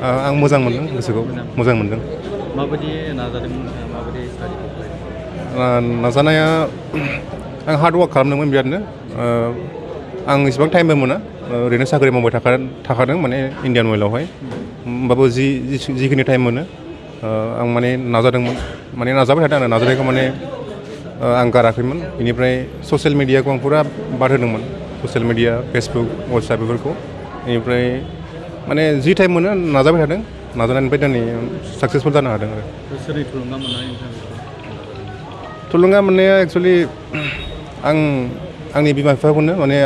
आं मोजां मोनदों गोसोखौ मोजां मोनदों माबायदि नाजादोंमोन माबायदि स्टाडि खालामदों नाजानाया आं हार्ड वार्क खालामदोंमोन बिरादनो आं इसेबां टाइमबो मोना ओरैनो साख्रि मावबाय थाखादों माने इन्डियान अइलआवहाय होमबाबो जिखिनि टाइम मोनो आं माने नाजादोंमोन माने नाजाबाय थादों आरो नाजानायखौ माने आं गाराखैमोन बेनिफ्राय ससियेल मिडियाखौ आं फुरा बाद होदोंमोन ससियेल मिडिया फेसबुक वाट्सएप बेफोरखौ बेनिफ्राय माने जि टाइम मोनो नाजाबाय थादों नाजानायनिफ्राय दिनै साक्सेसफुल जानो हादों आरो सोरनि थुलुंगा मोननानै थुलुंगा मोननाया एक्सुवेलि आंनि बिमा बिफाखौनो माने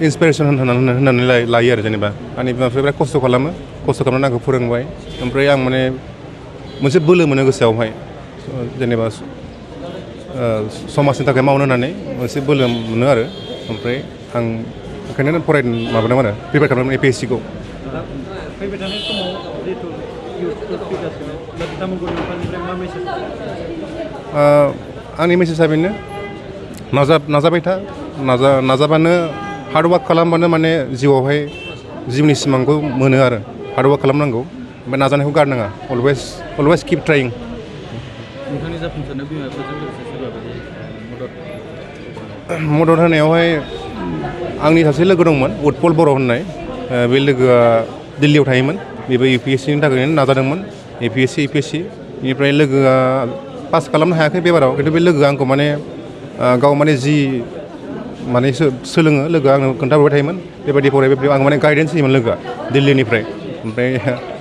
इन्सपिरेसन होननानै लायो आरो जेनेबा आंनि बिमा बिफाया बिराद खस्थ' खालामनानै आंखौ फोरोंबाय ओमफ्राय आं माने मोनसे बोलो मोनो गोसोआवहाय जेनेबा समाजनि थाखाय मावनो होननानै मोनसे बोलो मोनो आरो ओमफ्राय आं ओंखायनो फरायनो माबादों आरो प्रिपेयार खालामदोंमोन APSC-खौ फैबाय थानाय समाव जिहेतु इउथफोर फैगासिनो दा बिथांमोनखौ नोंथांनिफ्राय मा मेसेज आंनि मेसेजआ बेनो नाजाबाय था नाजाबानो हार्ड वार्क खालामबानो माने जिउआवहाय जिउनि सिमांखौ मोनो आरो हार्ड वार्क खालामनांगौ ओमफ्राय नाजानायखौ गारनाङा अलवेज किप ट्राइं नोंथांनि जाफुंसारनाय बिमा बिफाजों लोगोसे सोरबा बायदि मदद होनायावहाय आंनि सासे लोगो दंमोन उत्पल बर' होननाय बे लोगोआ दिल्लीयाव थायोमोन बेबो UPSC-नि थाखायनो नाजादोंमोन APSC बेनिफ्राय लोगोआ पास खालामनो हायाखै बेबाराव खिन्थु बे लोगोआ आंखौ माने गाव माने जि माने सोलोङो लोगोआ आंनो खोन्थाहरबाय थायोमोन बेबायदि फरायबाय आं माने गाइडेन्स होयोमोन लोगोआ दिल्लीनिफ्राय ओमफ्राय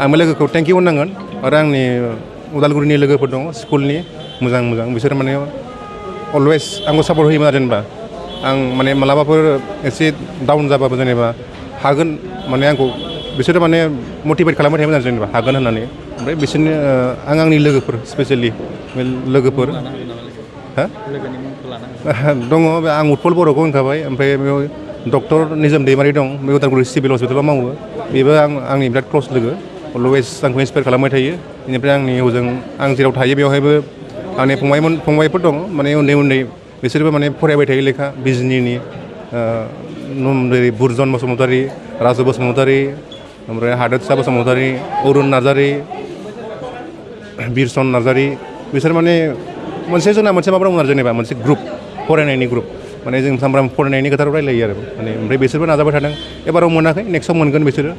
आं बे लोगोखौ थेंक इउ होननांगोन आरो आंनि उदालगुरिनि लोगोफोर दङ स्कुलनि मोजां बिसोर माने अलवेज आंखौ सापर्ट होयोमोन आरो जेनेबा आं माने मालाबाफोर एसे डाउन जाबाबो जेनेबा हागोन माने आंखौ बिसोरो माने मटिभेट खालामबाय थायोमोन आरो जेनेबा हागोन होननानै ओमफ्राय बिसोरनि आंनि लोगोफोर स्पेसियेलि बे लोगोफोर दङ आं उत्पल बर'खौ होनखाबाय ओमफ्राय बेयाव डक्टर निजोम दैमारि दं बे उदालगुरि सिभिल हस्पिटालाव मावो बेबो आंनि बिराद क्लस लोगो अलवेज आंखौ इन्सपायार खालामबाय थायो बेनिफ्राय आंनि हजों आं जेराव थायो बेवहायबो आंनि फंबायफोर दङ माने उन्दै बिसोरबो माने फरायबाय थायो लेखा बिजनिनि बुरजन बसुमतारी राजु बसुमतारी ओमफ्राय हादोरसा बसुमतारी अरुण नार्जारी बिरसन नार्जारी बिसोर माने मोनसे माबा दंमोन आरो जेनेबा मोनसे ग्रुप फरायनायनि ग्रुप माने जों सामफ्रामबो फरायनायनि खोथा रायलायो आरो माने ओमफ्राय बिसोरबो नाजाबाय थादों एबाराव मोनाखै नेक्स्टआव मोनगोन बिसोरो